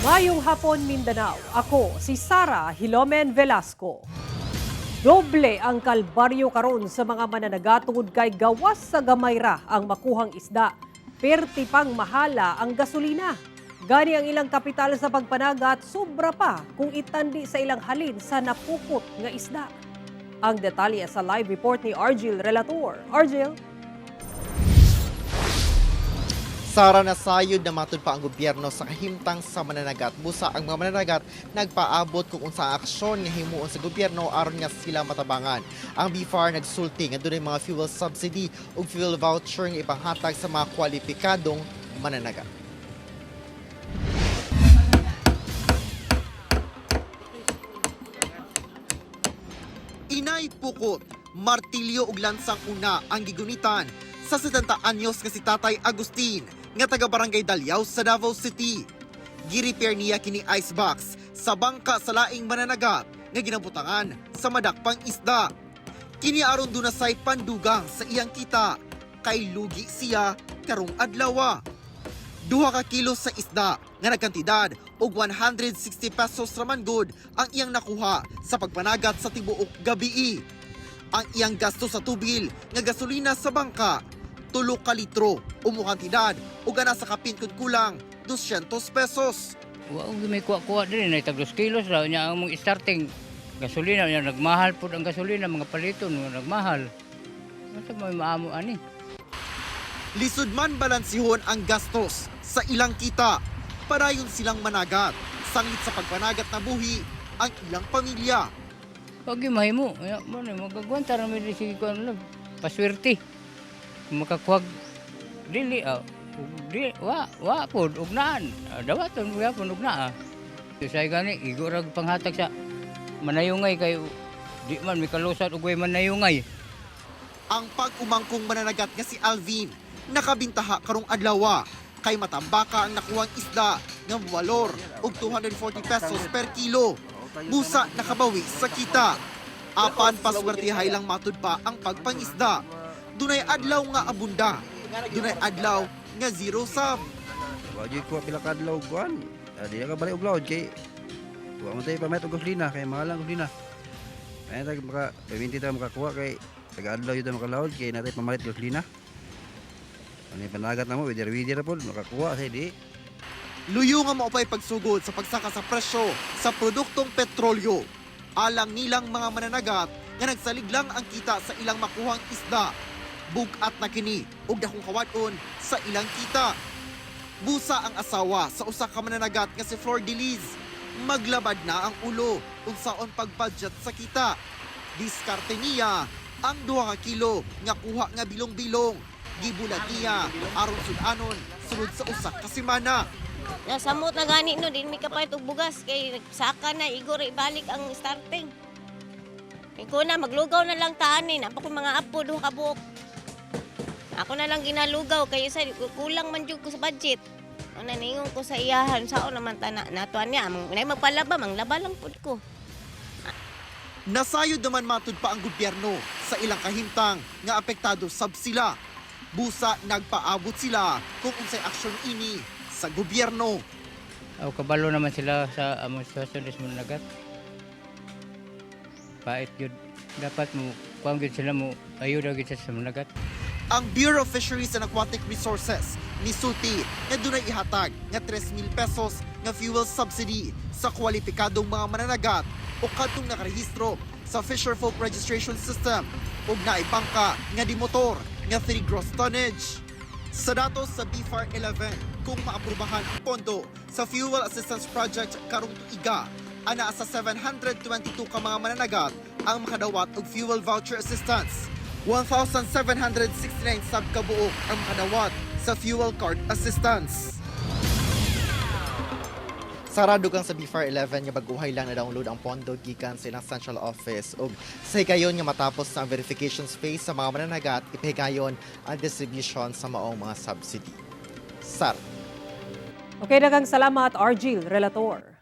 Mayong hapon, Mindanao. Ako si Sara Hilomen Velasco. Doble ang kalbaryo karon sa mga mananagat tungod kay gawas sa gamay ra ang makuhang isda. Perti pang mahala ang gasolina. Gani ang ilang kapital sa pagpanagat sobra pa kung itandi sa ilang halin sa napukot nga isda. Ang detalye sa live report ni Argil Relator. Argil? Sara, nasayod na matud pa ang gobyerno sa kahimtang sa mananagat. Busa ang mga mananagat nagpaabot kung unsa ang aksyon nga himuon sa gobyerno aron nga sila matabangan. Ang BFAR nagsulti nga dunay mga fuel subsidy ug fuel voucher nga ipanghatag sa mga kwalipikadong mananagat. Inay pukot, martilyo ug lansang una ang gigunitan sa 70 anyos nga si Tatay Agustin nga taga Barangay Dalyaw sa Davao City. Gi-repair niya kini icebox sa bangka sa laing mananagat nga ginabutangan sa madakpang isda. Kini aron dunasay pandugang sa iyang kita kay lugi siya karong adlaw. 2 ka kilo sa isda nga nagkantidad og 160 pesos raman gud ang iyang nakuha sa pagpanagat sa tibuok gabii. Ang iyang gasto sa tubil nga gasolina sa bangka, 3 ka litro o kantidad og ana sa kapin kun kulang 200 pesos. Wa og may kuha-kuha diri na tag 2 kilos ra nya ang mong starting gasolina nya nagmahal pud ang gasolina, mga paliton mga nagmahal. Unsa may maamo ani? Lisod man balansihon ang gastos sa ilang kita. Padayon silang managat. Sangit sa pagpanagat na buhi ang ilang pamilya. Wag gyud mahimo. Ya mo ni magagwanta ra mi diri, sige ko ano lang paswerte. Kung makakuha dili ug di wa wa pud ug naan. Dawaton mo gyapon ug naa. Say gani igo ra panghatag sa manayungay kay di man mi kalusad og way manayungay. Ang pag-umangkong mananagat nga si Alvin, nakabintaha karong adlawa kay matambaka ang nakuhang isda nga walor og 240 pesos per kilo. Busa nakabawi sa kita. Apan paswertihay lang matud pa ang pagpangisda. Dunay adlaw nga abunda. Dunay adlaw nga zero sab. Wa jud ko pila ka adlaw kuan. Di ka balik og laod kay wa man tayo pamalit og gasolina kay mahal ang gasolina. Ay tag maka 20 ta makakuha kay taga adlaw jud ta makalaod kay natay pamalit gasolina. Ani panagat na mo, widir-widir na pod makakuha sa di. Luyo nga maupay pagsugod sa pagsaka sa presyo sa produktong petrolyo. Alang nilang mga mananagat nga nagsalig lang ang kita sa ilang makuhang isda. Bug-at na kini og dakong kawadon sa ilang kita. Busa ang asawa sa usa ka mananagat nga si Flor de Liz. Maglabad na ang ulo unsaon pagbudget sa kita. Diskarte niya ang 2 ka kilo nga kuha nga bilong-bilong. Gibulag niya aron sud-anon sulod sa usa ka semana. Nasamot na gani no, din mi kapalit og bugas kay saka na igor ibalik ang starting. Ikaw na maglugaw na lang taan ni, napa ko mga apo 2 ka buok. Ako na lang ginalugaw kay isa kulang man jud ko sa budget. Una ningon ko sa iyahan sao naman ta na natuan niya among nay magpalaba manglaba lang pud ko. Nasayod naman matud pa ang gobyerno sa ilang kahimtang nga apektado sab sila. Busa nagpaabot sila kung unsay aksyon ini sa gobyerno. Aw, kabalo naman sila sa among sitwasyon is nagat. Pait gyud dapat mo kuan gyud sila mo ayuda gyud sa managat. Ang Bureau of Fisheries and Aquatic Resources nisulti nga dunay ihatag nga 3,000 pesos nga fuel subsidy sa kwalipikadong mga mananagat o kadtong nakarehistro sa Fisherfolk Registration System ug naay bangka nga di motor nga 3 gross tonnage. Sa datos sa BFAR 11, kung maaprubahan ang pondo sa Fuel Assistance Project karong tuiga, ana sa 722 ka mga mananagat ang makadawat og fuel voucher assistance. 1,769 sab kabuok ang makadawat sa fuel card assistance. Sarado kang sa BFAR 11 nga baguhay lang na download ang pondo gikan sa ilang central office ug sa higayon nga matapos sa verification phase sa mga mananagat, ipahigayon ang distribution sa maong mga subsidy. Sar. Okay, daghang salamat, Argil Relator.